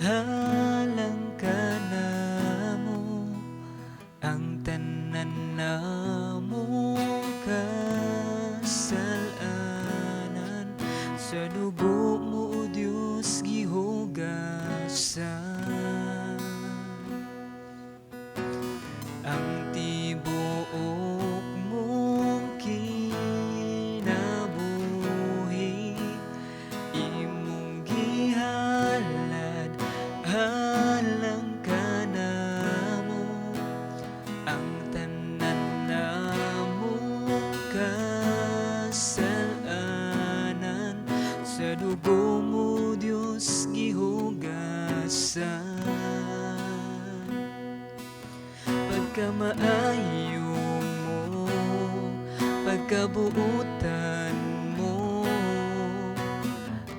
Halang kanamo ang tanan namong kasalanan, sa dugo mo, O Dios, gihugasan. Ang tibuok mong kinabuhi imong gihalad alang kanamo, ang tanan namong kasalanan, sa dugo mo, Dios, gihugasan. Pagkamaayo mo, pagkabuutan mo,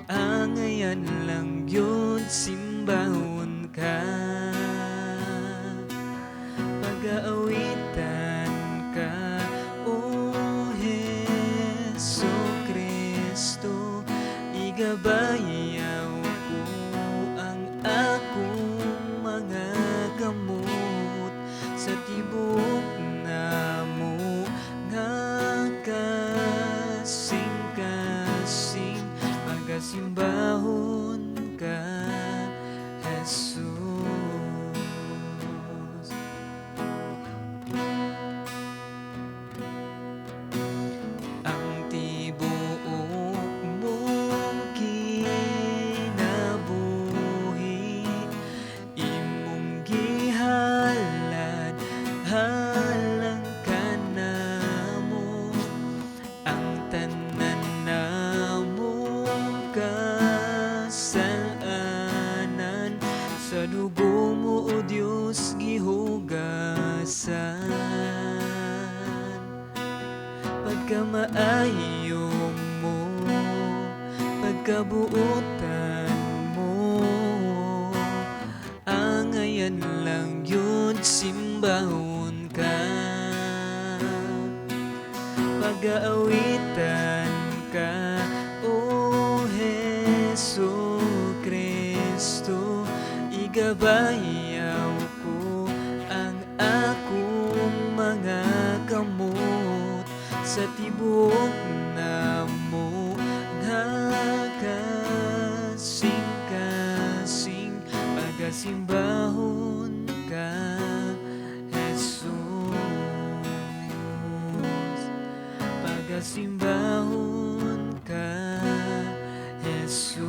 angayan lang gyud simbahon ka. Pag-aawitan ka, O Hesu Kristo, igabayaw ko ang akong mga kamot sa tibuok namo nga kasing-kasing, pagasimbahon ka, Jesus. Ang tibuok mong kinabuhi imong gihalad alang kanamo, ang tanan namong kasalanan, sa dugo mo, O Dios, gihugasan. Pagkamaayo mo, pagkabuutan mo, angayan lang gyud simbahon ka. Pag-aawitan ka, O Hesu Kristo, igabayaw ko ang akong mga kamot sa tibuok namo nga kasing-kasing, pagasimbahon ka, Jesus. Pagasimbahon ka, Jesus.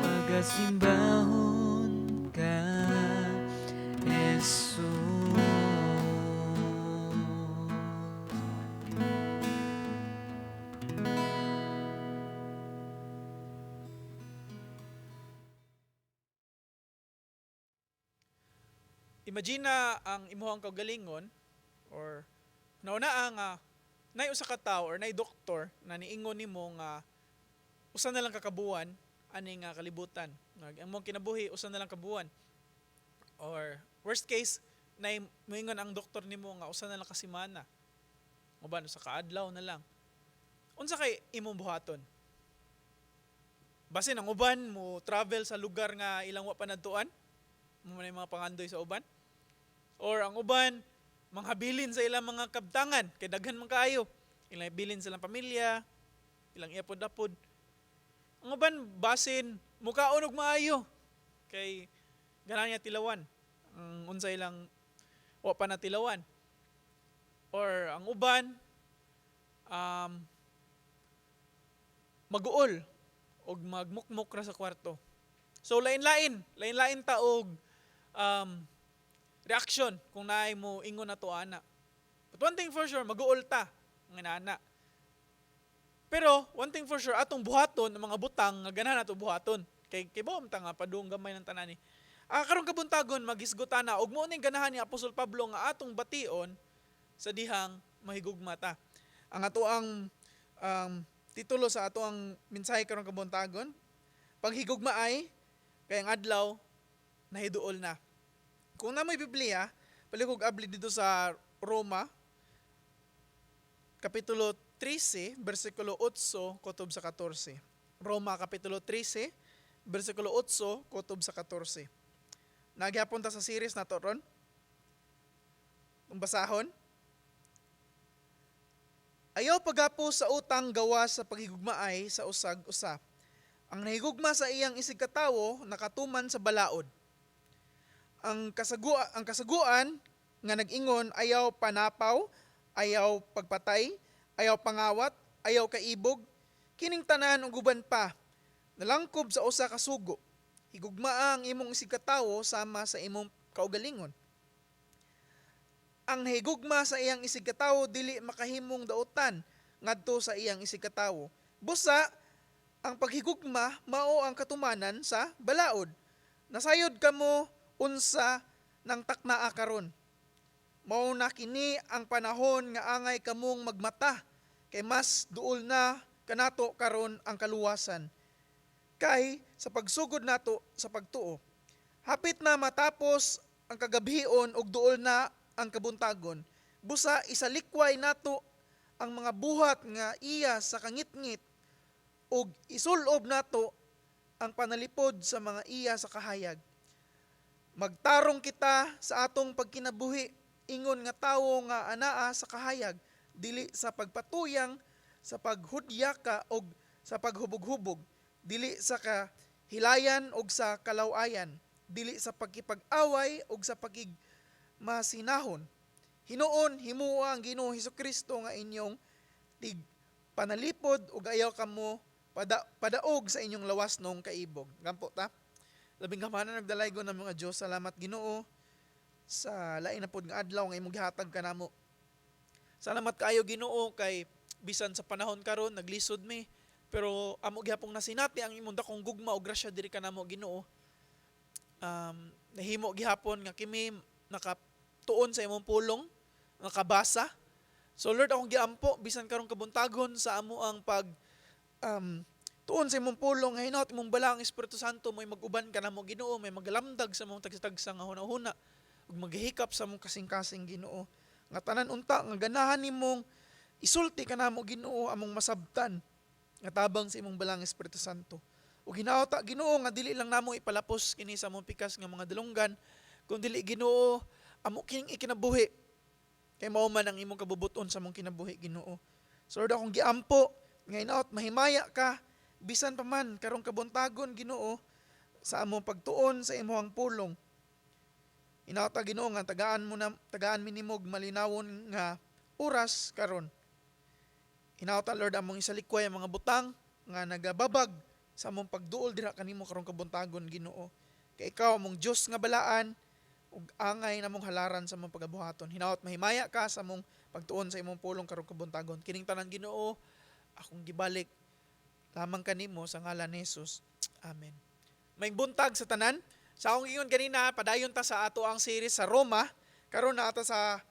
Pagasimbahon ka, Jesus. Imagine na ang imuhang kaugalingon or nauna ang nay usa ka tawo or nay doktor na niingon nimo nga usa na lang ka kabuwan ani nga kalibutan. Ang imong kinabuhi usa na lang kabuwan. Or worst case, nay moingon ang doktor nimo nga usa na lang ka semana. Uban usa ka adlaw na lang. Unsa kay imong buhaton? Basin ang uban mo travel sa lugar nga ilang wa pa nadtuan, mo man mga pangandoy sa uban. Or ang uban manghabilin sa ilang mga kabtangan kay daghan man kaayo. Ilang bilin sa ilang pamilya, ilang iapod-apod. Ang uban basin mukaon og maayo kay ganahan niya tilawan. Ang unsa ilang wa pa natilawan. Or ang uban maguol og magmukmok ra sa kwarto. So lain-lain, lain-lain ta og reaction kung naay mo ingon nato ana. But one thing for sure, maguol ta ang inana. Pero one thing for sure, atong buhaton ang mga butang nga ganahan nato buhaton. Kay kibom ta nga padung gamay ng tanan ni. Karong kabuntagon maghisgutan na og mao ning ganahan ni Apostol Pablo nga atong bation sa dihang mahigugma ta. Ang ato ang titulo sa ato ang mensahe karong kabuntagon, paghigugma ay kay ang adlaw nahiduol na. Kung namoy Biblia, palikog abli dito sa Roma, Kapitulo 13, versikulo 8, kutob sa 14. Roma Kapitulo 13, versikulo 8, kutob sa 14. Nagyapon ta sa series nato ron. Kung basahon. Ayaw pagapos sa utang gawas sa paghigugmaay sa usag usa. Ang nahigugma sa iyang isig katawo nakatuman sa balaod. Ang kasuguan nga nag-ingon ayaw panapaw, ayaw pagpatay, ayaw pangawat, ayaw kaibog, kining tanan ug uban pa nalangkob sa usa ka sugo. Higugmaa ang imong isig katawo sama sa imong kaugalingon. Ang nahigugma sa iyang isig katawo dili makahimong dautan ngadto sa iyang isig katawo. Busa ang paghigugma mao ang katumanan sa balaod. Nasayod kamo unsa nang taknaa karon. Mao na kini ang panahon nga angay kamong magmata kay mas duol na kanato karon ang kaluwasan kay sa pagsugod nato sa pagtuo. Hapit na matapos ang kagabhion ug duol na ang kabuntagon. Busa isalikway nato ang mga buhat nga iya sa kangitngit ug isulob nato ang panalipod sa mga iya sa kahayag. Magtarong kita sa atong pagkinabuhi ingon nga tawo nga anaa sa kahayag, dili sa pagpatuyang, sa paghudyaka og sa paghubog-hubog, dili sa kahilayan og sa kalawayan, dili sa pagkipag-away og sa pakigmasinahon. Hinuon himua ang Ginoong Hesukristo nga inyong tig panalipod ug ayaw kamo padaog sa inyong lawas nung kaibog. Gampo ta. Labing gamhanan, nagdalaygon ng mga Diyos, salamat, Ginoo, sa lain na pod nga adlaw nga imong gihatag kanamo. Salamat kaayo, Ginoo, kay bisan sa panahon karon naglisod mi, pero amo gihapong nasinati ang imong dakong gugma ug grasya diri kanamo, Ginoo. Nahimo gihapon nga kami nakatuon sa imong pulong, nakabasa. So Lord, akong giampo bisan karong kabuntagon sa amo ang pag tuon sa imong pulong nga hinaut imong balaang Espiritu Santo mo'y mag-uban kanamo, Ginoo, may magalamdag sa among tagsa-tagsa nga hunahuna ug maghihikap sa among kasing-kasing, Ginoo. Nga tanan unta nga ganahan nimong isulti kanamo, Ginoo, among masabtan nga tabang sa imong balaang Espiritu Santo. Ug hinaot, Ginoo, nga dili lang namo ipalapos kini sa among pikas nga mga dalunggan, kun dili, Ginoo, amo kining ikinabuhi kay mao man ang imong kabubuton sa among kinabuhi, Ginoo. So Lord, akong giampo nga hinaot mahimaya ka bisan pa man karong kabuntagon, Ginoo, sa among pagtuon sa imong pulong. Hinaot, Ginoo, nga tagaan mo na tagaan mi nimog malinawon nga oras karon. Hinaot, Lord, among isalikway ang mga butang nga nagababag sa among pagduol dira kanimo karong kabuntagon, Ginoo. Kay ikaw among Dios nga balaan ug angay namong halaran sa among pagabuhaton. Hinaot mahimaya ka sa among pagtuon sa imong pulong karong kabuntagon. Kining tanan, Ginoo, akong gibalik lamang kanimo sa ngalan ni Jesus. Amen. May buntag sa tanan. Sa akong ingon ganina, padayon ta sa ato ang series sa Roma. Karon na ata sa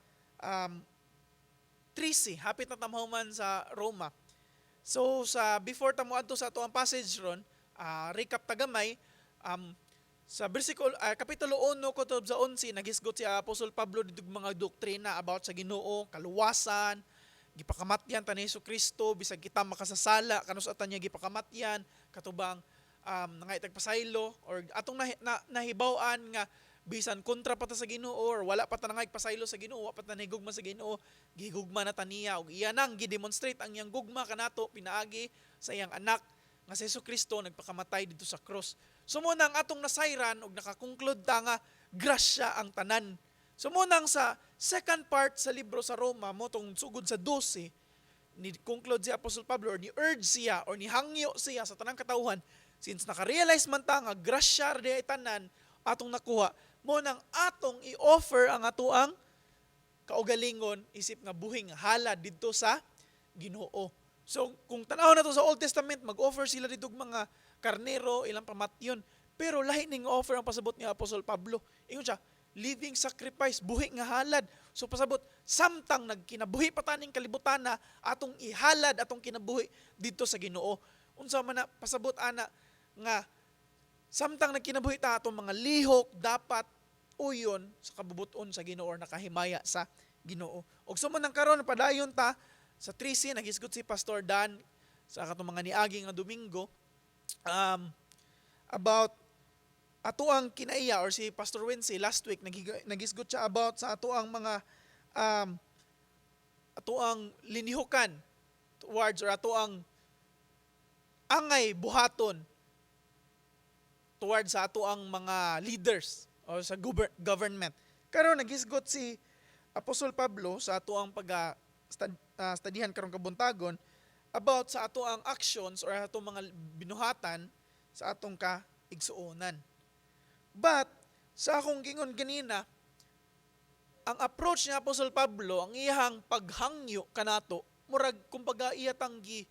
13, hapit na ta mahuman sa Roma. So sa before ta moadto sa ato ang passage ron, recap ta gamay, sa versikulo kapitulo 1 kutob sa 11, naghisgot si Apostol Pablo didto mga doktrina about sa Ginoo, kaluwasan, gipakamatyan ta ni Kristo bisag kita makasasala, kanus-a ta niya gipakamatyan, katubang nangay pasaylo or atong nahibaw-an nga bisan kontra pa ta sa Ginoo or wala pa ta nangay pasaylo sa Ginoo, wa pa ta nahigugma sa Ginoo, gihigugma na ta niya ug iya nang gidemonstrate ang iyang gugma kanato pinaagi sa iyang anak nga si Kristo nagpakamatay didto sa cross. So mao nang atong nasayran ug nakakonclude ta nga grasya ang tanan. So mao nang sa second part sa libro sa Roma mo tong sugod sa 12, ni conclude si Apostol Pablo or ni urge siya or ni hangyo siya sa tanang katawhan, since naka-realize man ta nga grasya ra tanan atong nakuha, mao nang atong i-offer ang atoang kaugalingon isip nga buhing halad didto sa Ginoo. So kung tanaw na to sa Old Testament, mag-offer sila dito og mga karnero, ilang pamatyon. Pero lahi ning offer ang pasabot ni Apostol Pablo. Ingon siya, living sacrifice, buhi nga halad. So pasabot, samtang nagkinabuhi pa taning kalibutan na atong ihalad atong kinabuhi didto sa Ginoo. Unsa man na pasabot ana nga samtang nagkinabuhi ta, atong mga lihok dapat uyon sa kabubuton sa Ginoo or nakahimaya sa Ginoo. Og sumo nang karon padayon ta sa 13, naghisgot si Pastor Dan sa katong mga niagi nga Domingo. about ato ang kinaiya or si Pastor Wincy last week naghisgot siya about sa ato ang mga ato ang linihukan towards or ato ang angay buhaton towards sa ato ang mga leaders o sa government. Karon naghisgot si Apostol Pablo sa ato ang pag studyhan karong kabuntagon about sa ato ang actions or atong mga binuhatan sa atong kaigsuonan. But sa akong gingon ganina, ang approach ni Apostol Pablo, ang iyang paghangyo kanato, murag kumbaga iya tang gi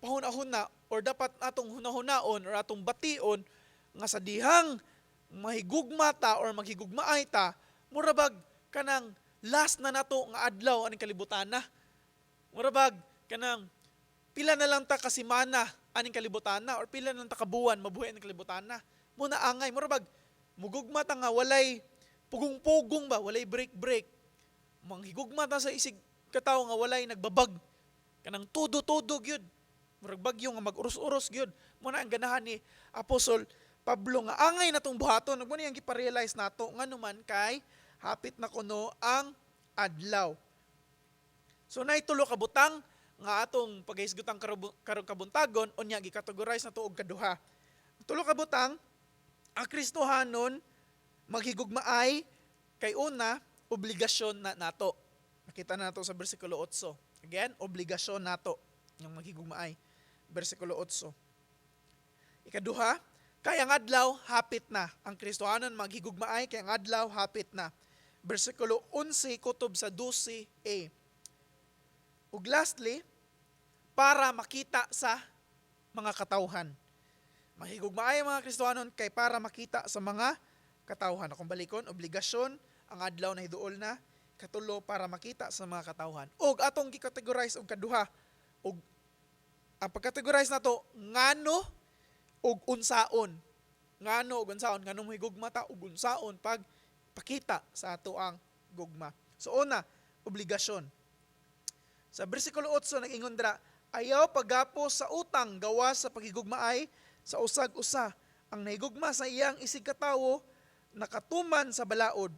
pahuna-huna or dapat atong hunahunaon or atong bation nga sa dihang mahigugma ta or maghigugmaay ta, murabag kanang last na nato nga adlaw aning kalibutan na. Murabag kanang pila na lang ta kasimana aning kalibutan na or pila na lang ta kabuwan mabuhi aning kalibutan na. Muna angay murabag mugugma ta nga walay pugong-pugong ba, walay break-break. Manghigugma ta sa isig katawo nga walay nagbabag. Kanang todo-todo gyud. Murag bagyo nga mag-uros-uros gyud. Muna ang ganahan ni Apostol Pablo nga angay na tong buhaton. Ug mo niyang gipa-realize nato ngano man kay hapit na kuno ang adlaw. So naay tulo ka butang nga atong paghisgutan karong kabuntagon, unya gi-categorize nato og kaduha. Tulo ka butang: ang Kristohanon maghigugmaay kay una, obligasyon na nato. Nakita na nato sa bersikulo 8. Again, obligasyon nato yung maghigugmaay. Bersikulo 8. Ikaduha, kay ang adlaw hapit na. Ang Kristohanon maghigugmaay kay ang adlaw hapit na. Bersikulo 11 kutob sa 12a. Ug lastly, para makita sa mga katawhan. Mahigugmaay ang mga Kristohanon kay para makita sa mga katawhan. Akong balikon, obligasyon, ang adlaw na hiduol na, katulo, para makita sa mga katawhan. Og atong gi-categorize og kaduha. Og ang pag-categorize nato, ngano og unsaon. Ngano og unsaon, ngano mohigugma ta ug unsaon pag pakita sa ato ang gugma. So una, obligasyon. Sa bersikulo 8 nag-ingon dira, "Ayaw paggapos sa utang gawas sa paghigugmaay sa usag usa. Ang nahigugma sa iyang isig katawo nakatuman sa balaod."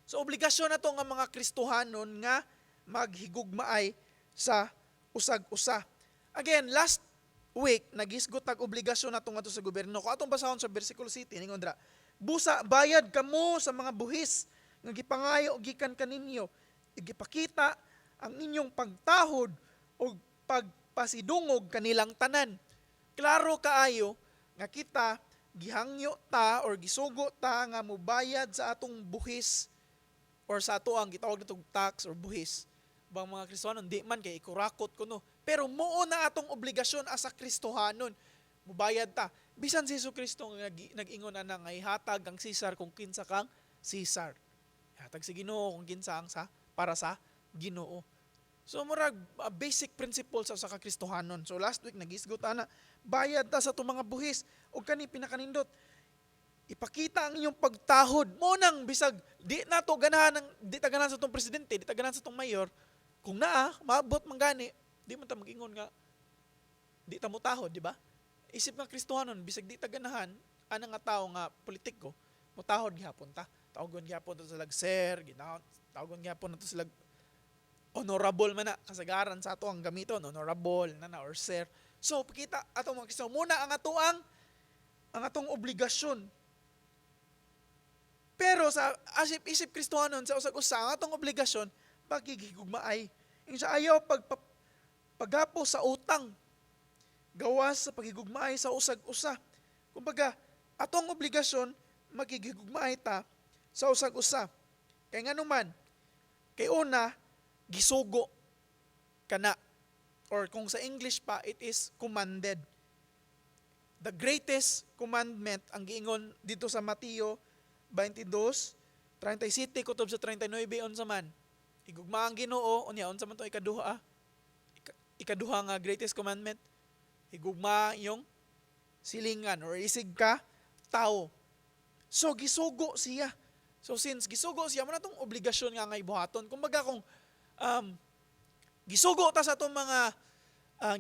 So obligasyon nato nga mga Kristohanon nga maghigugmaay sa usag-usa. Again, last week nagisgot tag obligasyon nato ngadto sa gobyerno. Kung atong basahon sa bersikulo 7, ningon dira, "Busa bayad kamo sa mga buhis nga gipangayo gikan kaninyo. Igipakita ang inyong pagtahod o pagpasidungog kanilang tanan." Klaro kaayo nga kita gihangyo ta or gisugo ta nga mubayad sa atong buhis or sa ato ang gitawag natong tax or buhis. Bang mga Kristohanon, di man kay ikurakot kuno. Pero muo na atong obligasyon as a Kristohanon. Mubayad ta. Bisan si Jesu Kristo nga nag-ingon ana nga ihatag ang Caesar kung kinsa kang Caesar. Ihatag sa Ginoo kung kinsa ang sa para sa Ginoo. So murag basic principle sa usa ka Kristohanon. So last week nagisgot ana, bayad ta sa atong mga buhis ug kani pinakanindot, ipakita ang inyong pagtahod mo nang bisag di nato ganahan ng di ta ganahan sa atong presidente, di ta ganahan sa atong mayor, kung naa maabot man gani, di man ta mag-ingon nga di ta motahod, di ba? Isip nga Kristohanon, bisag di ta ganahan ana nga tawo nga politiko, motahod gihapon ta. Tawgon gihapon to sila sir, ginahon tawgon gihapon nato sila honorable man na kasagaran sa ato ang gamiton, honorable na na or sir. So pakita atong mga Kristo muna ang atong obligasyon. Pero sa asip isip Kristohanon sa usag-usa, ang atong obligasyon pagigigugmaay. Yung sa ayaw paggapos sa utang gawas sa pagigugmaay sa usag-usa. Kumbaga, atong obligasyon magigigugmaay ta sa usag-usa. Kay nganuman, kay una, gisugo kana or kung sa English pa, it is commanded. The greatest commandment ang giingon dito sa Mateo 22:37 kutob sa 39, unsa man? Igugma ang Ginoo, unya unsa man to ikaduha? Ikaduha nga greatest commandment, higugma yung silingan or isig ka tao. So gisugo siya. So since gisugo siya, mo na tong obligasyon nga ibuhaton. Kumbaga kung gisugo ta sa atong mga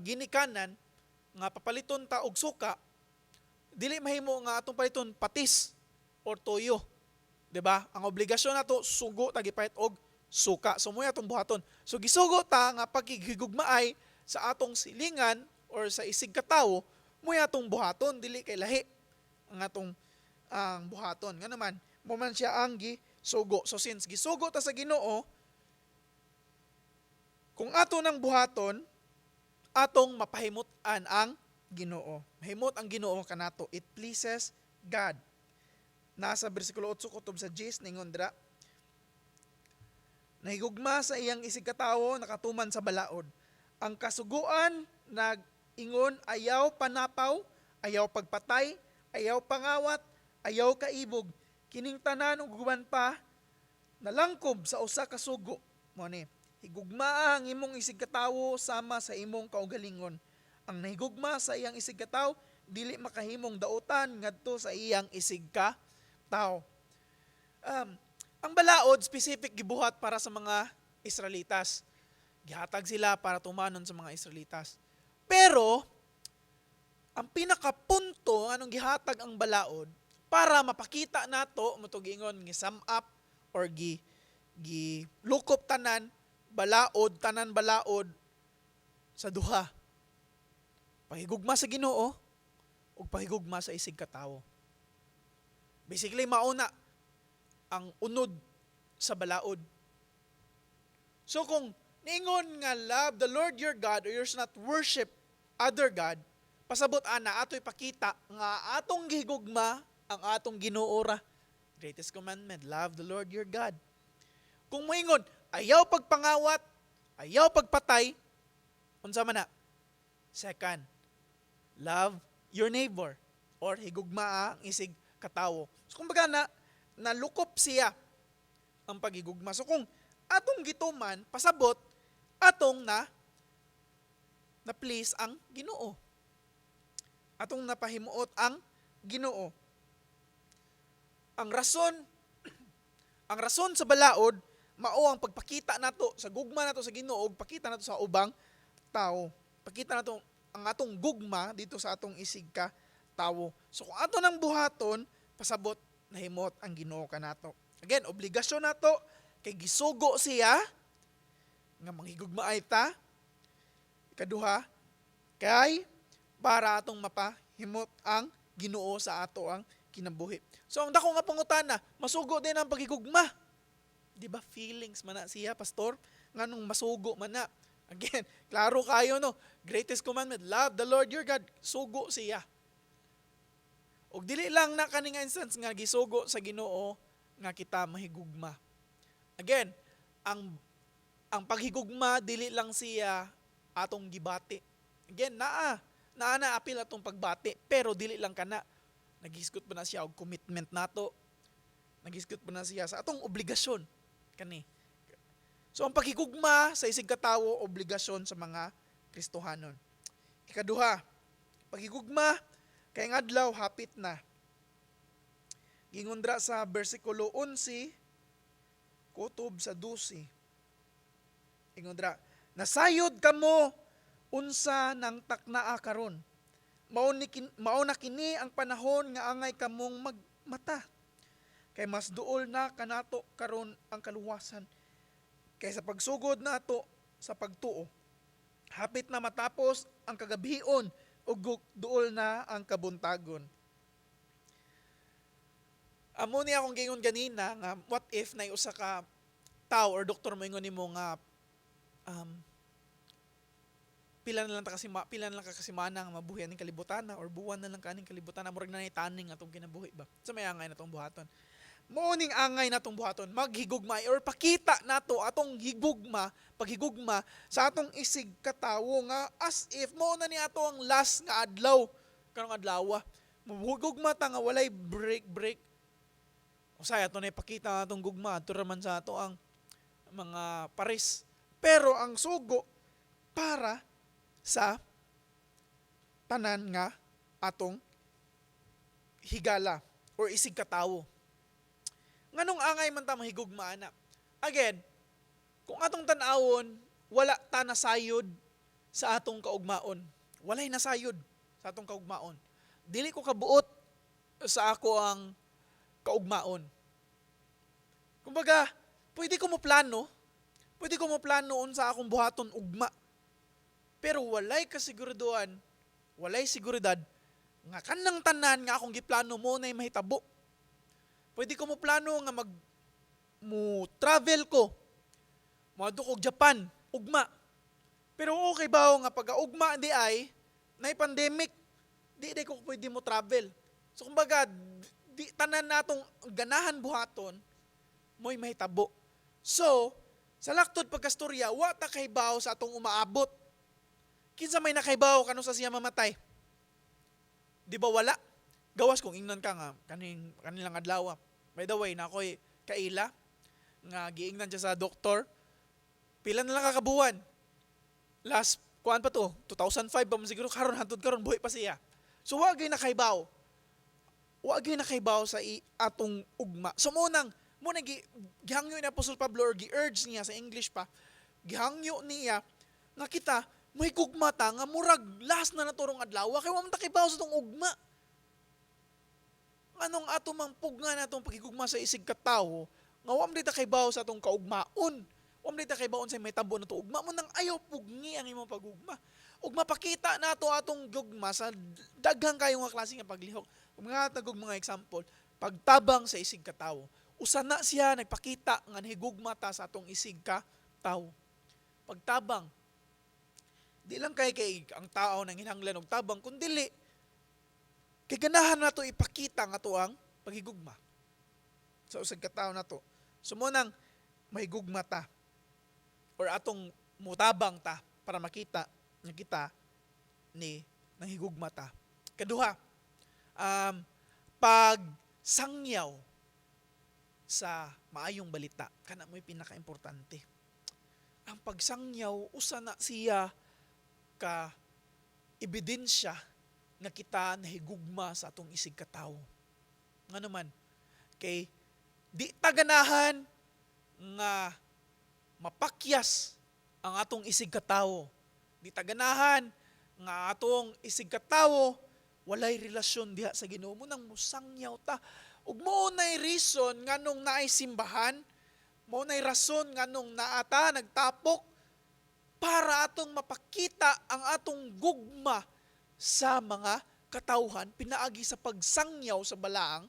ginikanan Nga papaliton ta og suka, dili mahimo nga atong paliton patis or toyo. 'Di ba? Ang obligasyon nato, sugo ta gipalit og suka. So mao atong buhaton. So gisugo ta nga paghigugmaay sa atong silingan or sa isig katawo, mao atong buhaton, dili kay lahi ang atong ang buhaton. Nga naman, mao man siya ang gisugo. So since gisugo ta sa Ginoo, kung ato nang buhaton, atong mapahimut-an ang Ginoo. Mahimot ang Ginoo kanato. It pleases God. Nasa bersikulo 8 kutob sa 10 ningon dira, "Nahigugma sa iyang isig katawo nakatuman sa balaod. Ang kasuguan nag-ingon: ayaw panapaw, ayaw pagpatay, ayaw pangawat, ayaw kaibog. Kining tanan ug uban pa nalangkob sa usa ka sugo. Mao ni: higugmaa ang imong isig katawo sama sa imong kaugalingon. Ang nahigugma sa iyang isig katawo dili makahimong dautan ngadto sa iyang isig katawo." Ang balaod, specific gibuhat para sa mga Israelitas. Gihatag sila para tumanon sa mga Israelitas. Pero ang pinakapunto anong gihatag ang balaod para mapakita nato mao to giingon gi sum up or gi gi lukop tanan balaod, tanan balaod sa duha: paghigugma sa Ginoo ug paghigugma sa isig katawo. Basically, mauna ang unod sa balaod. So kung niingon nga love the Lord your God or you shall not worship other God, pasabot ana ato ipakita nga atong gihigugma ang atong Ginoo ra. Greatest commandment, love the Lord your God. Kung moingon, ayaw pagpangawat, ayaw pagpatay, unsa man na? Second, love your neighbor or higugmaa ang isig katawo. So kumbaga na nalukop siya ang paghigugma. So kung atong gituman, pasabot atong na na please ang Ginoo. Atong napahimuot ang Ginoo. Ang rason sa balaod mao ang pagpakita nato sa gugma nato sa Ginoo ug pakita nato sa ubang tao. Pakita nato ang atong gugma dito sa atong isig ka tawo. So kung ato nang buhaton, pasabot nahimot ang Ginoo kanato. Again, obligasyon nato kay gisugo siya nga manghigugmaay ta. Ikaduha, kay para atong mapahimot ang Ginoo sa ato ang kinabuhi. So ang dako nga pangutana, masugo din ang paghigugma? Di ba feelings man na siya, pastor? Nganong masugo man na? Again, klaro kayo, no? Greatest commandment, love the Lord your God. Sugo siya. Og dili lang na kani nga instance nga gisugo sa Ginoo nga kita mahigugma. Again, ang paghigugma dili lang siya atong gibati. Again, naa naa na apil atong pagbati, pero dili lang kana. Naghisgot pa na siya og commitment nato. Naghisgot pa na siya sa atong obligasyon kani. So ang paghigugma sa isig katawo, obligasyon sa mga Kristohanon. Ikaduha, paghigugma kay ang adlaw hapit na. Gingon dra sa bersikulo 11 kutob sa 12. Ingon dra, "Nasayod kamo unsa nang taknaa karon. Mao na kini ang panahon nga angay kamong magmata. Kay mas duol na kanato karon ang kaluwasan kaysa pagsugod nato sa pagtuo. Hapit na matapos ang kagabhion ug duol na ang kabuntagon." Amo ni akong giingon ganina nga what if na usa ka tao or doktor mo ingon nimo nga pila na lang ka kasimana nga mabuhi aning kalibutan or buwan na lang kaning kalibutan, murag na taning atong kinabuhi ba. Sa may angay natong buhaton? Mao ning angay natong buhaton, maghigugma or pakita nato atong higugma, paghigugma sa atong isig katawo nga as if mao na ni ato ang last nga adlaw karong adlaw. Mahigugma ta nga walay break break. Usay ato na ipakita ang atong gugma adto ra man sa ato ang mga paris. Pero ang sugo para sa tanan nga atong higala or isig katawo. Nganong angay man ta mahigugma ana? Again, kung atong tan-awon, wala ta nasayod sa atong kaugmaon. Walay nasayod sa atong kaugmaon. Dili ko kabuot sa ako ang kaugmaon. Kumbaga, pwede ko mo plano unsa akong buhaton ugma. Pero walay kasiguraduhan, walay seguridad nga kanang tanan nga akong giplano mo na mahitabo. Pwede ko mo plano nga mag mo travel ko, moadto kog Japan ugma. Pero okay ba nga pag-ugma di ay nay pandemic, di ko pwede mo travel. So kumbaga, di tanan natong ganahan buhaton mo'y mahitabo. So, sa laktod pagkastorya, wa ta kahibaw sa atong umaabot. Kinsa may nakaibaw kano sa siya mamatay? Di ba wala? Gawas kung ingnan ka nga kaning kanilang adlaw. By the way, na ako'y kaila nga giingnan siya sa doktor. Pila na lang kakabuwan. Last kuan pa to, 2005 pa man siguro. Karon, hantod karon buhi pa siya. So wa gyud nakaibaw. Wa gyud nakaibaw sa atong ugma. So mo nang gihangyo ni Apostol Pablo or gi-urge niya sa English pa. Gihangyo niya nga kita may gugma ta nga murag last na naturong adlaw kay wa man ta kibaw sa atong ugma. Anong ato mang pugna natong pagigugma sa isig katawo nga wa man ta kaybaw sa atong kaugmaon. Wa man ta kaybaw sa mahitabo nato ugma. Mo nang ayaw pugni ang imong pagugma. Ug mapakita nato atong gugma sa daghang kayo nga klase nga paglihok. Ug mga tagog mga example, pagtabang sa isig katawo. Usa na siya nagpakita nga nahigugma ta sa atong isig ka tawo. Pagtabang, di lang kay ang tao nang hinanglan og tabang, kundili kay ganahan nato ipakita nga ato ang paghigugma sa usag ka tawo nato. So mo nang mahigugma ta or atong mutabang ta para makita nga kita ni nanghigugma ta. Kaduha, pagsangyaw sa maayong balita, kana mo'y pinakaimportante. Ang pagsangyaw, usa na siya ka ebidensya nga kita nahigugma sa atong isig katawo. Ngano man, kay di taganahan nga mapakyas ang atong isig katawo. Di taganahan nga atong isig katawo walay relasyon diha sa Ginoo. Mo nang musangyaw ta. Ug mao nay reason nganong naay simbahan, mao nay rason nganong naata nagtapok para atong mapakita ang atong gugma sa mga katawhan pinaagi sa pagsangyaw sa balaang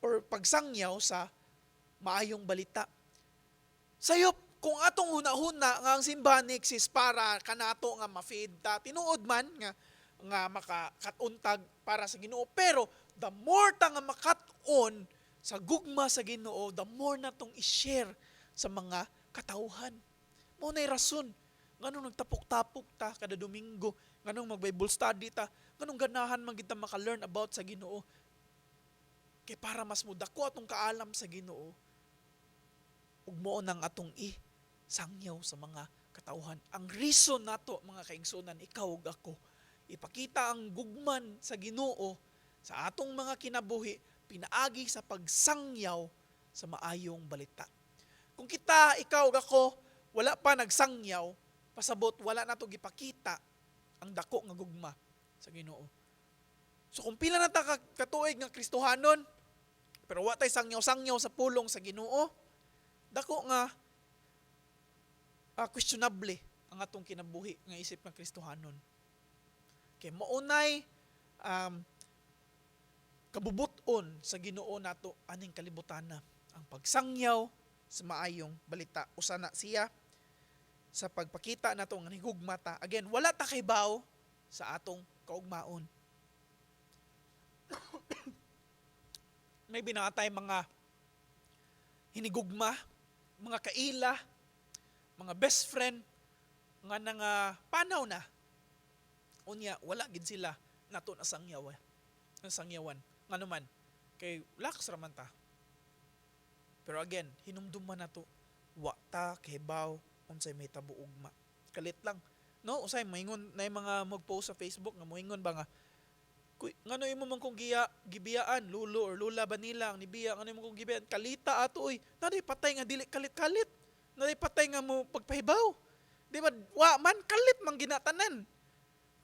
or pagsangyaw sa maayong balita. Sayop, kung atong huna-huna nga ang simbahan ni exist para kanato nga ma-feed ta, tinuod man nga nga makakatuntag para sa Ginoo, pero the more ta nga makat-on sa gugma sa Ginoo, the more natong i-share sa mga katawhan. Mao nay rason nganong nagtapok-tapok ta kada Domingo, nganong mag-Bible study ta, nganong ganahan man kita maka-learn about sa Ginoo. Kay para mas mudako atong kaalam sa Ginoo ug mao nang atong i sangyaw sa mga katawhan. Ang reason nato, mga kaigsunan, ikaw ug ako, ipakita ang gugman sa Ginoo sa atong mga kinabuhi pinaagi sa pagsangyaw sa maayong balita. Kung kita, ikaw ug ako, wala pa nagsangyaw, pasabot wala nato gipakita ang dako nga gugma sa Ginoo. So kung pila na ta katuig nga Kristohanon, pero wa tay sangyaw-sangyaw sa pulong sa Ginoo, dako nga questionable ang atong kinabuhi nga isip nga Kristohanon. Kay maunay kabubuton sa Ginoo nato aning kalibutana ang pagsangyaw sa maayong balita. Usa na siya sa pagpakita nato nga nahigugma ta. Again, wala ta kaybaw sa atong kaugmaon. Maybe naa tay mga hinigugma, mga kaila, mga best friend nga nanga panaw na. Unya wala gid sila nato nasangyaw, nasangyawan. Ngano man, kay lax ra man ta. Pero again, hinumduman nato, wa ta kahibaw unsay mahitabo ugma. Kalit lang. No, usay moingon na mga magpost sa Facebook nga moingon ba nga, "Kuy, ngano imo man kong gibiyaan lulo or lula ba nila ang nibiya, ngano imo kong gibiyaan?" Kalita ato oy. Naday patay nga dili kalit-kalit. Naday patay nga mo pagpahibaw. Di ba? Wa man kalit man ginatanan.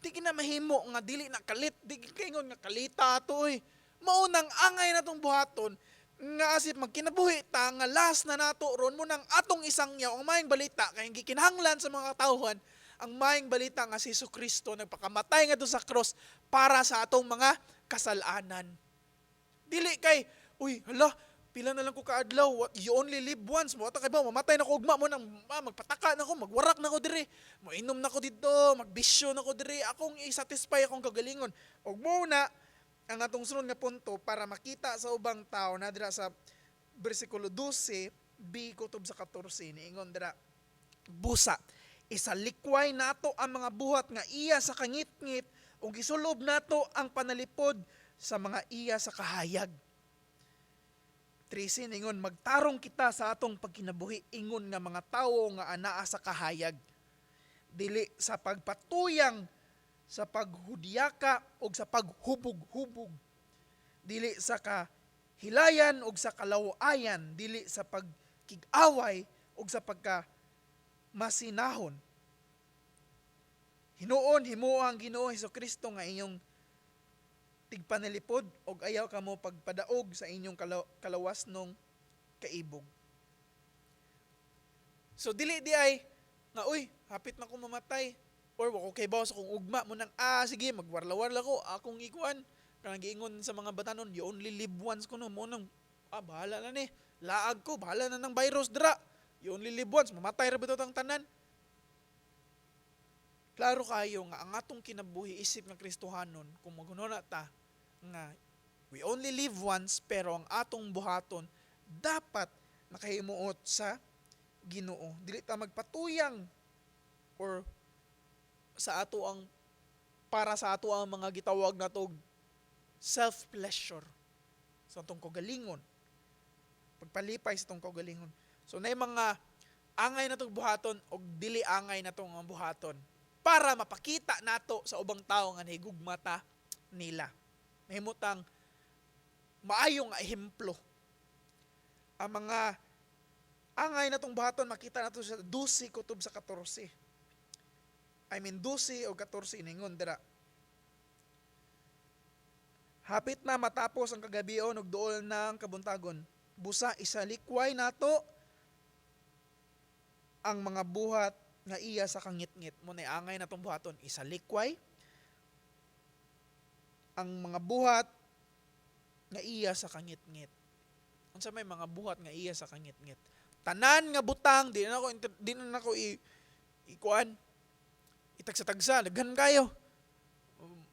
Di kina mahimo nga dili na kalit, di kaingon nga kalita ato oy. Mao nang angay natong buhaton nga asip magkinabuhi ta nga last na nato ron mo nang atong isangyaw ang maayong balita kay gikinahanglan sa mga katawhan ang maayong balita nga si Kristo nagpakamatay ngadto sa cross para sa atong mga kasalanan. Dili kay, "Uy, hala, pila na lang ko kaadlaw, what, you only live once, mo kay ba mamatay na ko ugma mo nang magpataka na ko, magwarak na ko diri, moinom na ko didto, magbisyo na ko diri, akong i-satisfy akong kagalingon." Ug mo na ang atong sunod nga punto para makita sa ubang tao na dira sa bersikulo 12 b kutob sa 14. Niingon dira, "Busa isalikway nato ang mga buhat nga iya sa kangitngit ug isulob nato ang panalipod sa mga iya sa kahayag." 13 ningon, "Magtarong kita sa atong pagkinabuhi ingon nga mga tawo nga anaa sa kahayag, dili sa pagpatuyang sa paghudyaka o sa paghubog-hubog, dili sa kahilayan o sa kalawayan, dili sa pagkig-away o sa pagka masinahon. Hinuon himuo ang Ginoo Hesukristo nga inyong tigpanalipod og ayaw kamo pagpadaog sa inyong kalawasnong kaibog." So dili di ay nga, "Uy, hapit na ko mamatay or wa ko kaybaw sa kung ugma mo nang sige, magwarla-warla ko akong ikuan," kanang giingon sa mga batanon, "You only live once" kuno mo nang bahala na ni, laag ko, bahala na ng virus dra, you only live once, mamatay ra bitaw tang tanan. Klaro kayo nga ang atong kinabuhi isip nga Kristohanon, kung maghunahuna ta nga we only live once, pero ang atong buhaton dapat nakahimuot sa Ginoo. Dili ta magpatuyang or sa ato ang para sa ato ang mga gitawag nato self pleasure sa atong kaugalingon, pagpalipay sa atong kaugalingon. So nay mga angay natong buhaton og dili angay natong ang buhaton para mapakita nato sa ubang tao nga nahigugma ta nila, mahimutang maayong ehemplo. Ang mga angay natong buhaton makita nato sa 12 kutob sa 14, I mean 12 o 14. Ingon dira, "Hapit na matapos ang kagabion ug duol ng kabuntagon. Busa isalikway nato ang mga buhat nga iya sa kangitngit." Mo na angay natong buhaton, isalikway ang mga buhat nga iya sa kangitngit. Unsa may mga buhat nga iya sa kangitngit? Tanan nga butang, di na nako i ikuan itagsa-tagsa, daghan kayo.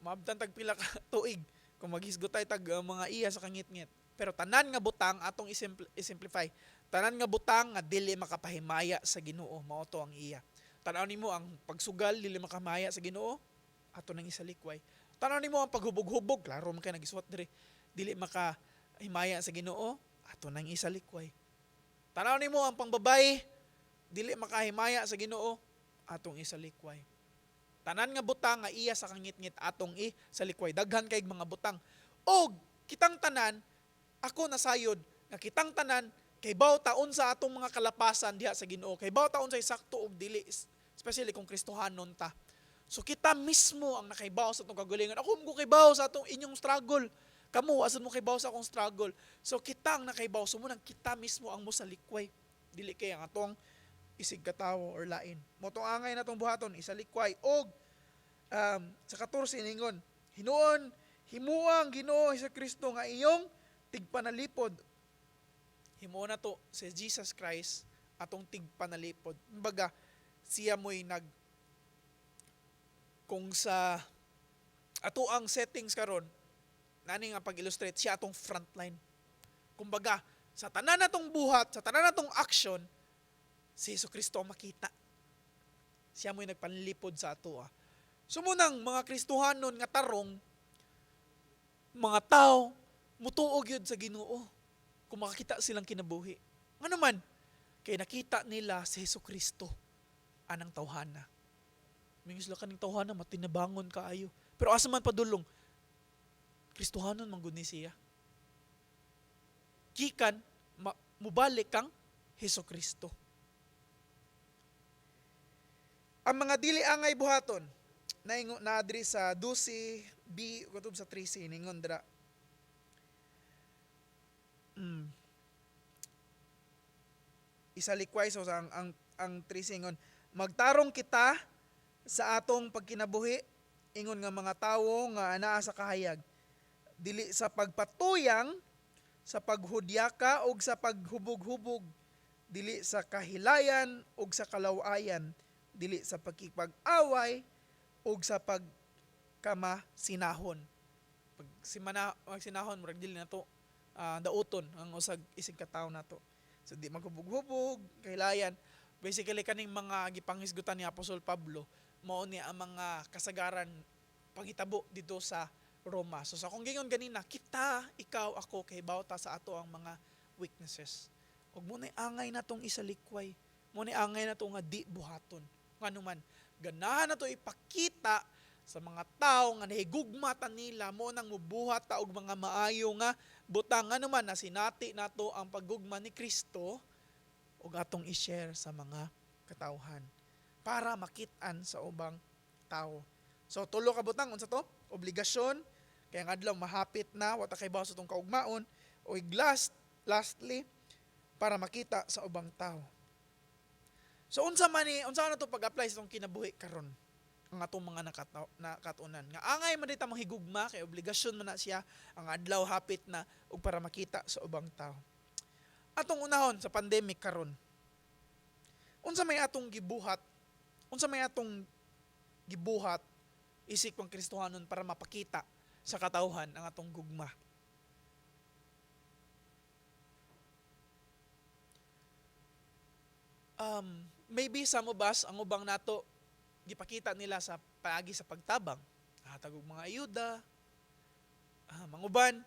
Maabtan tag pila ka tuig kung maghisgot tay tag mga iya sa kangitngit. Pero tanan nga butang atong isimplify. Tanan nga butang nga dili makapahimaya sa Ginoo, mao to ang iya. Tan-aw nimo ang pagsugal, dili makahimaya sa Ginoo, ato nang isalikway. Tan-aw nimo ang paghubog-hubog, klaro man kay nagisuwat diri, dili makahimaya sa Ginoo, ato nang isalikway. Tan-aw nimo ang pangbabay, dili makahimaya sa Ginoo, atong isalikway. Tanan nga butang nga iya sa kangitngit atong isalikway. Daghan kay mga butang. Og kitang tanan, ako nasayod nga kitang tanan kay baw taon sa atong mga kalapasan diha sa Ginoo. Kay baw taon sa sakto og dili, especially kung Kristohanon ta. So kita mismo ang nakaibaw sa atong kagalingon. Ako mo kaybaw sa atong inyong struggle. Kamo asa mo kaybaw sa akong struggle. So kita ang nakaibaw. So munang kita mismo ang mosalikway. Dili kay ang atong isig katawo or lain. Mo tong angay natong buhaton isalikway. Og sa 14 ningon, "Hinuon himuang Ginoo Kristo nga iyong tigpanalipod." Himuon nato si Jesus Christ atong tigpanalipod. Kumbaga, siya mo'y nag kung sa ato ang settings karon nani nga pag-illustrate, siya atong frontline. Kumbaga, sa tanan natong buhat, sa tanan natong action, si Hesus Kristo ang makita. Siya mo'y nagpanlipod sa ato. So munang mga Kristohanon nga tarong, mga tao, mutuo gyud sa Ginoo kung makakita silang kinabuhi. Ngano man? Kay nakita nila si Hesus Kristo anang tawhana. Mingon sila, "Kaning tawhana matinabangon kaayo. Pero asa man padulong? Kristohanon man gud ni siya." Gikan mubalik kang Hesus Kristo. Ang mga dili angay buhaton. Naingon na diri sa 12b kutob sa 13, ningon dira. Isalikway, so ang 13 ingon, "Magtarong kita sa atong pagkinabuhi ingon nga mga tawo nga anaa sa kahayag, dili sa pagpatuyang, sa paghudyaka ug sa paghubog-hubog, dili sa kahilayan ug sa kalawayan, dili sa pagkipag-away ug sa pagkamasinahon." Pag simana magsinahon, murag dili nato dauton ang usag isig ka tawo nato. So di maghubog-hubog, kahilayan. Basically, kaning mga gipanghisgutan ni Apostol Pablo, mao ni ang mga kasagaran panghitabo dito sa Roma. So sa akong gingon ganina, kita, ikaw, ako, kay ta sa ato ang mga weaknesses. Ug mao nay angay natong isalikway. Mao nay angay nato nga di buhaton. Ngano man, ganahan nato ipakita sa mga tao nga nahigugma ta nila, mao nang mubuhat ta og mga maayo nga butang, ngano man nasinati nato ang paggugma ni Kristo ug atong i-share sa mga katawhan para makit-an sa ubang tao. So tulo ka butang, unsa to? Obligasyon, kay ang adlaw mahapit na, wa ta kay sa atong kaugmaon, o lastly, para makita sa ubang tao. So unsa man ni, unsa na to pag-apply sa atong kinabuhi karon, ang atong mga nakatunan nga angay man ta manghigugma kay obligasyon man na siya, ang adlaw hapit na, ug para makita sa ubang tao? Atong unahon sa pandemic karon. Unsa may atong gibuhat? Unsa may atong gibuhat isip pang Kristohanon para mapakita sa katawhan ang atong gugma? Maybe sa mo bas ang ubang nato gipakita nila sa paagi sa pagtabang, hatag og mga ayuda, mga uban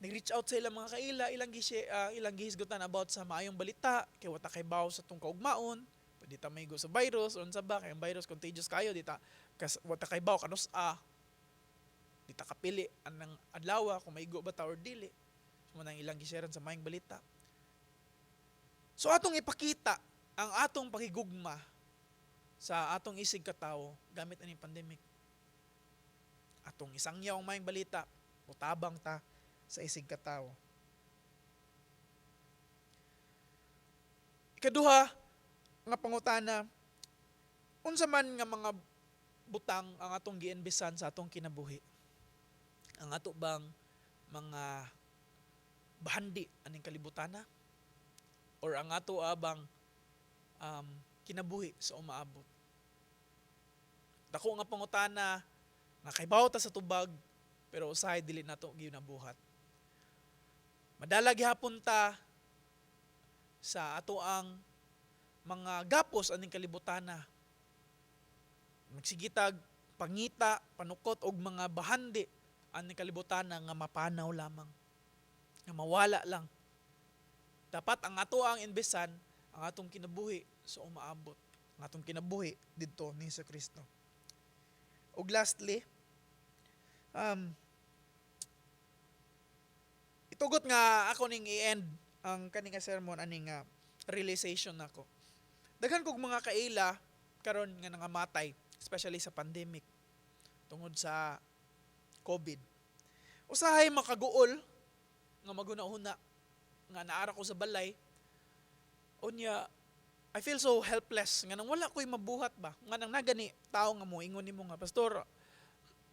nag-reach out sa ilang mga kaila, ilang gihisgutan about sa maayong balita kay wa ta kay baw sa tong kaugmaon, pwede ta maigo sa virus unsa ba, kay ang virus contagious kayo, di ta kas wa ta kay baw kanus a di ta kapili anang adlaw kung maigo ba ta or dili. So mao nang ilang gisharean sa maayong balita. So atong ipakita ang atong pakigugma sa atong isig katawo gamit aning pandemic. Atong isangyaw ang maayong balita, mutabang ta sa isig katawo. Ikaduha nga pangutana, unsa man nga mga butang ang atong giimbesan sa atong kinabuhi? Ang ato bang mga bahandi aning kalibutana? Or ang ato abang kinabuhi sa umaabot? Dako nga pangutana nga kaybaw ta sa tubag, pero usahay dili nato ginabuhat. Madala gihapon ta sa ato ang mga gapos aning kalibutana. Magsigitag pangita, panukot og mga bahandi aning kalibutana nga mapanaw lamang, nga mawala lang. Dapat ang ato ang imbesan ang atong kinabuhi sa umaabot, ang atong kinabuhi didto ni Hesus Kristo. Ug lastly, itugot nga ako ning i-end ang kaning nga sermon ani nga realization nako. Daghan kog mga kaila karon nga nangamatay, especially sa pandemic tungod sa COVID. Usahay makaguol nga maguna-una nga naara ko sa balay. Unya I feel so helpless nga nang wala ko'y mabuhat ba. Nga nang nagani tao nga moingon nimo nga, "Pastor,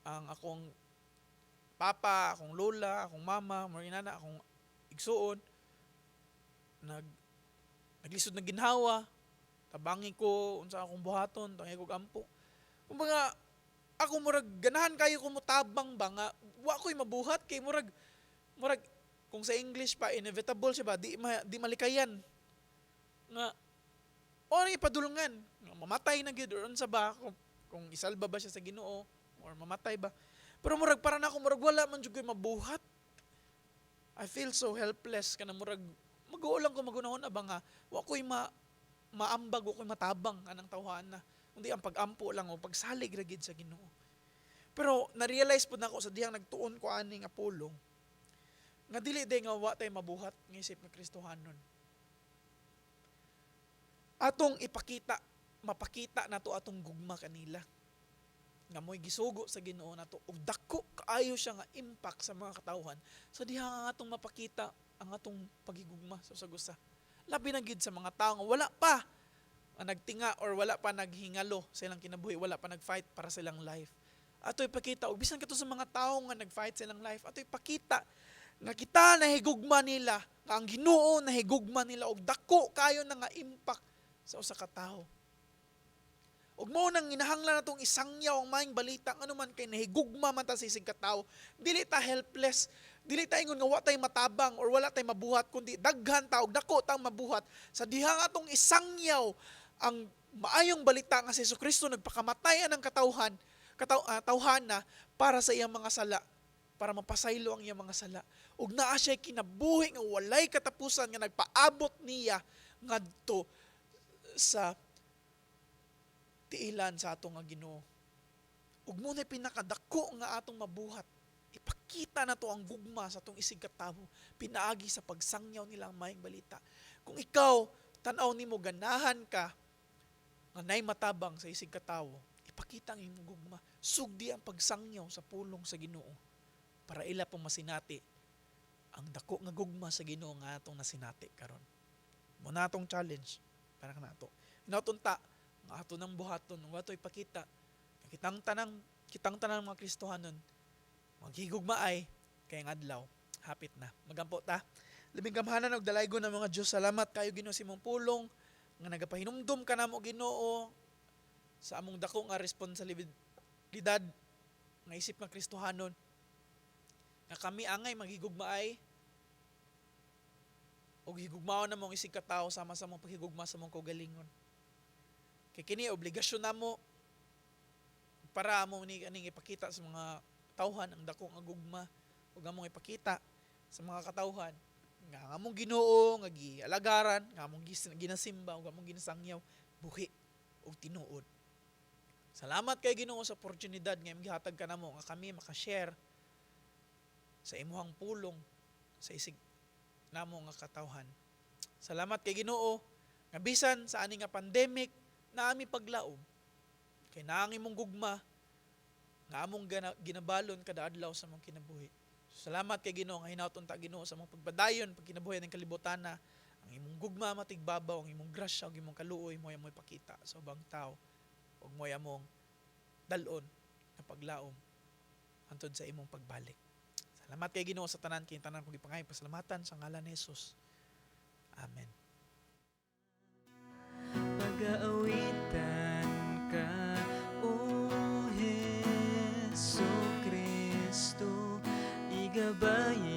ang akong papa, akong lola, akong mama, mo inana, akong igsuon naglisod na ginhawa, tabangi ko unsa akong buhaton, tabangi ko ampo." Kumbaga ako murag ganahan kayo ko motabang ba nga wa ko'y mabuhat kay murag kung sa English pa, inevitable siya ba, di malikayan nga o ano ipadulungan nga mamatay na gyud or unsa ba, kung isalba ba siya sa Ginoo or mamatay ba. Pero murag para na ako, murag wala man jud ko'y mabuhat. I feel so helpless, kana murag mag-uol lang ko magunahon ba nga wa ko'y maambag, wa ko'y matabang anang tawhan na kundi ang pag-ampo lang o pagsalig ra gid sa Ginoo. Pero na-realize pud nako sa dihang nagtuon ko ani nga pulong nga dili day nga wa tay mabuhat nga isip nga Kristohanon. Atong ipakita, mapakita nato atong gugma kanila. Nga mo'y gisugo sa Ginoo nato ug dako kaayo siya nga impact sa mga katawhan sa diha nga atong mapakita ang atong paghigugma sa usag usa, labi na gid sa mga tawo nga wala pa nga nagtinga or wala pa naghingalo sa ilang kinabuhi, wala pa nag-fight para sa ilang life. Ato ipakita, ug bisan kato sa mga tawo nga nag-fight sa ilang life, ato ipakita nga kita nahigugma nila, nga ang Ginoo nahigugma nila ug dako kayo na nga impact sa usa ka tawo. Ug mao nang ginahanglan natong isangyaw ang maayong balita, ngano man kay nahigugma man ta sa isig ka tawo. Dili ta helpless, dili ta ingon nga wa tay matabang or wala tay mabuhat, kundi daghan ta og dako tang mabuhat sa diha nga atong isangyaw ang maayong balita nga si Hesukristo nagpakamatay anang katawhan, tawhana para sa iyang mga sala, para mapasaylo ang iyang mga sala. Ug naa siya kinabuhi nga walay katapusan nga nagpaabot niya ngadto sa tiilan sa atong nga Ginoo. Ug mao na pinakadako nga atong mabuhat. Ipakita nato ang gugma sa atong isig katawo pinaagi sa pagsangyaw nila ang maayong balita. Kung ikaw tan-aw nimo ganahan ka nga nay matabang sa isig katawo, ipakita ang imong gugma. Sugdi ang pagsangyaw sa pulong sa Ginoo para ila pong masinati ang dako nga gugma sa Ginoo nga atong nasinati karon. Mao na atong challenge para kanato. Hinaut unta nga ato nang buhaton ug ato ipakita nga kitang tanan mga Kristohanon maghigugmaay kay ang adlaw hapit na. Magampo ta. Labing gamhanan og dalaygon ng mga Diyos, salamat kayo, Ginoo, sa imong pulong nga nagapahinumdum ka namo, Ginoo, sa among dako nga responsibilidad nga isip nga Kristohanon, nga kami angay maghigugmaay og higugmaon namo ang isig ka tawo sama sa among paghigugma sa among kaugalingon. Kay kini obligasyon namo para amo ni aning ipakita sa mga tawhan ang dako nga gugma ug among ipakita sa mga katawhan nga ang among Ginoo nga gialagaran, nga among ginasimba ug among ginasangyaw, buhi ug tinuod. Salamat kay Ginoo sa oportunidad nga imong gihatag kanamo nga kami maka-share sa imuhang pulong sa isig namo nga katawhan. Salamat kay Ginoo nga bisan sa ani nga pandemic naa mi paglaom kay naa ang imong gugma nga among ginabalon kada adlaw sa among kinabuhi. Salamat kay Ginoo nga hinaut unta, Ginoo, sa among pagpadayon pagkinabuhi ng kalibutan na ang imong gugma matigbabaw, ang imong grasya ug imong kaluoy mo among ipakita sa ubang tao ug mo among dal-on nga paglaom hantod sa imong pagbalik. Salamat kay Ginoo sa tanan, kay tanan kong gipangayo pasalamatan sa ngalan ni Jesus. Amen. Pag-aawitan ka, O Hesu Kristo, igabayan.